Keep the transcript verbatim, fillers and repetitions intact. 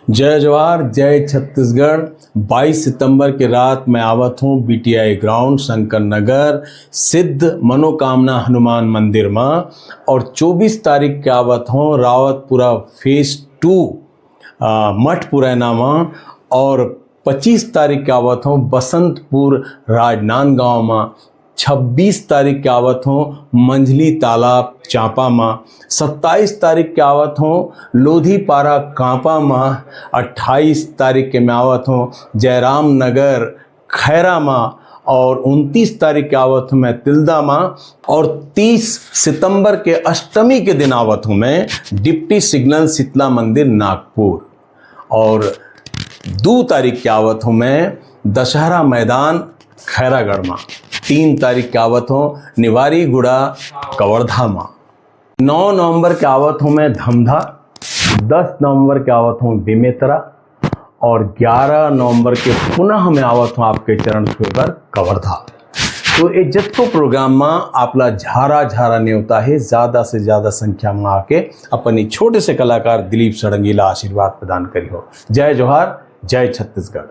जय जोहार, जय छत्तीसगढ़। बाईस सितंबर के रात मैं आवत हूँ बीटीआई ग्राउंड शंकर नगर सिद्ध मनोकामना हनुमान मंदिर मा, और चौबीस तारीख के आवत हूँ रावतपुरा फेज टू, आ, मठ पुरैना मा, और पच्चीस तारीख के आवत हूँ बसंतपुर राजनांदगांव मा, छब्बीस तारीख के आवत हूँ मंझली तालाब चांपा मा, सत्ताईस तारीख के आवत हूँ लोधीपारा कांपा मा, अट्ठाईस तारीख के मैं आवत हूँ जयराम नगर खैरा मा, और उनतीस तारीख के आवत हूँ मैं तिल्दा मा, और तीस सितंबर के अष्टमी के दिन आवत हूँ मैं डिप्टी सिग्नल शीतला मंदिर नागपुर, और दो तारीख के आवत हूँ मैं दशहरा मैदान खैरागढ़ मा, तीन तारीख के आवत हूँ निवारी गुड़ा कवर्धा मा, नौ नवंबर के आवत हूँ मैं धमधा, दस नवंबर के आवत हूँ बेमेतरा, और ग्यारह नवंबर के पुनः मैं आवत हूँ आपके चरण छुए बर कवर्धा। तो ये जतको प्रोग्राम मा आपला झारा झारा नेवता हे, ज्यादा से ज्यादा संख्या मा आके अपन ई छोटे से कलाकार दिलीप षडंगी ला आशीर्वाद प्रदान करिहो। जय जोहार, जय छत्तीसगढ़।